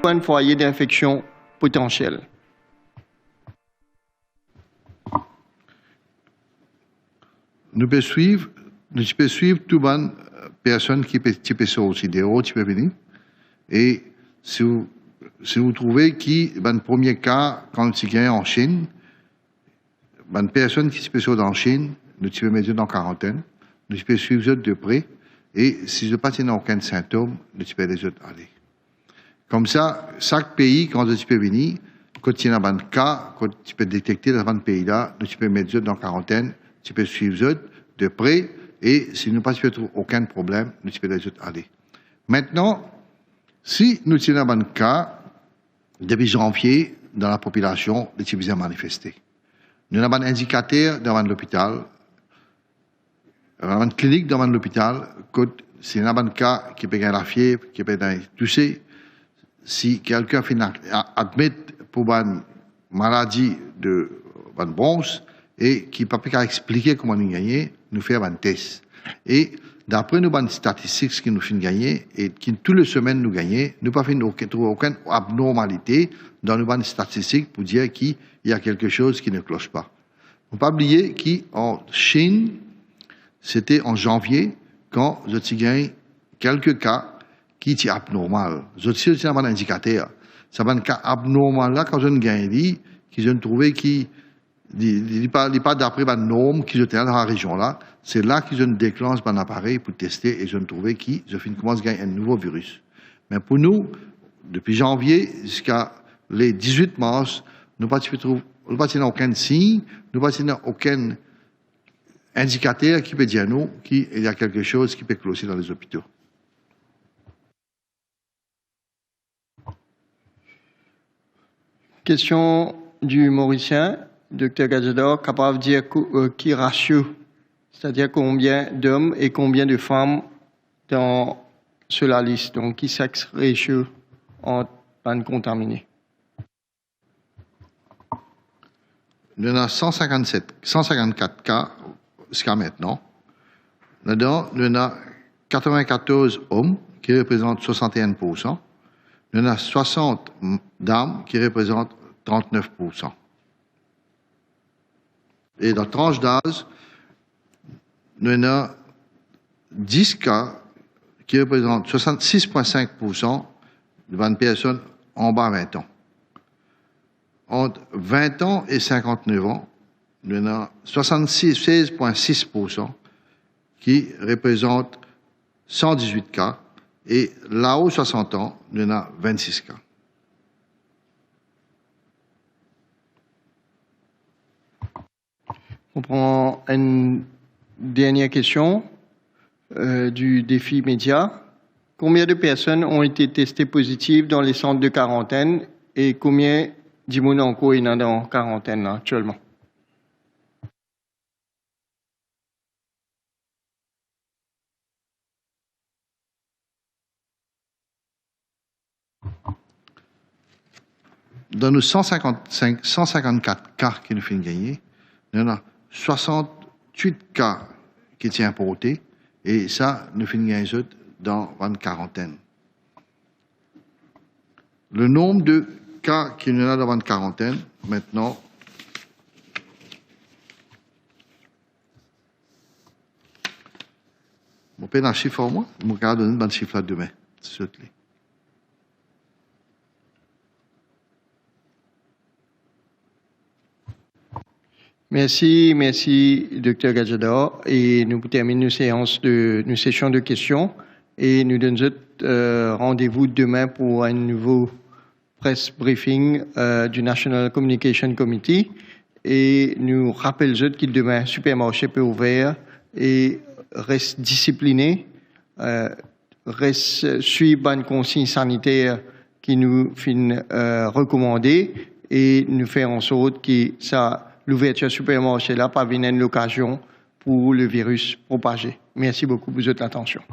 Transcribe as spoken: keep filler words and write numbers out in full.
enn fwaye dinfeksion potansiel. Nou pe swiv, nou ti pe swiv tou bann, eh, personn ki pe, ti pe sorti deor, ti pe vini. E si ou, si ou trouve ki bann premie ka, kan nou ti gagn an Chinn, bann personn ki ti pe sort an Chinn, nou ti pe met zot an karantenn, nou ti pe swiv zot de pre, e si zot pa ti ena okenn sintom, nou ti pe les zot ale. Koumsa, sak pei, kan zot ti pe vini, kot ti ena bann ka, kot ti pe detekte dan bann pei la, nou ti pe met zot dan karantenn, ti pe swiv zot de pre, e si nou pa ti pe trouv okenn problem, nou ti pe les zot ale. Aster, si nou ti ena bann ka depi zanvie dan lapopilasion, li ti bizin manifeste. Nou ena bann indikater dan bann lopital, bann klinik dan bann lopital, kot si ena bann ka ki pe gagn lafiev, ki pe gagn touse, si kelkenn finn a-, a-, admet pou bann maladi de bann brons e ki pa pe kav explike kouma li gagne, nou fer bann tes. E dapre nou bann statistik ki nou finn gagne e ki tou le semenn nou gagne, nou pa finn oke-, trouv okenn abnormalite dan nou bann statistik pou dir ki ena kelke soz ki ne kloch pa. Fo pa bliye ki an Chinn, sete an zanvie, kan zot ti gagn kelke ka ki ti abnormal. Zot ti, zot ti ena bann indikater. Sa bann ka abnormal la, kan zot gagn li, ki zot trouve ki li, li, li pa, li pa dapre bann norm ki zot ena dan larezion la, se la ki zot deklans bann aparey pou teste e zot trouve ki zot finn koumans gagn enn nouvo viris. Me pou nou, depi zanvie ziska le dizwit mars, nou pa ti pe trouv, nou pa ti ena okenn sign, nou pa ti ena okenn indikater ki pe dir nou ki ena kelke soz ki pe kloche dan lezopito. Kestion di Morisien, Dokter Gadjador, kapav dir ko-, euh, ki rasio, setadir konbien dom e konbien de fam dan so lalis, donk ki sex ratio ant bann kontamine? Nou ena san sinkant-set, san sinkant-kat ka ziska aster. Ladan, nou ena katreven-katorz om, ki reprezant swasant-e-enn poursan. Nou ena swasant m-, dam, ki reprezant trant-nef poursan. E dan trans daz, nou ena dis ka, ki reprezant swasant-sis pwin sink poursan de bann personn anba vin an. Ant vin an e sinkant-nef an, nou ena swasant-sis, sez pwin sis poursan, ki reprezant san dizwit ka, e lao swasant an, nou ena vennsis ka. On pran enn dernie kestion, euh, di Défi Média. Combien de personnes ont été testées positives dans les centres de quarantaine et combien dimoun ankor ena dan karantenn la aktielman? Dan nou san sinkant-sink, san sinkant-kat ka ki nou finn gagne, nou ena swasant-wit ka ki ti inporte, e sa, nou finn gagn zot dan bann karantenn. Le nombre de cas ki nou ena dan bann karantenn, aster, mo pena sif ar mwa, mo kav donn bann sif la demin, si zot le. Mersi, mersi, Dokter Gadjador. E nou pou terminn nou seans de, nou sesion de kestion. E nou donn zot, euh, randevou demin pou enn nouvo press briefing, euh, di National Communication Committee. E nou rapel zot ki demin sipermarse pe ouver e res disipline, euh, res, euh, swiv bann konsign saniter ki nou finn, euh, rekomande e nou fer ansort ki sa louvertir sipermarse la pa vinn enn lokazion pou le viris propaze. Mersi boukou pou zot latansion.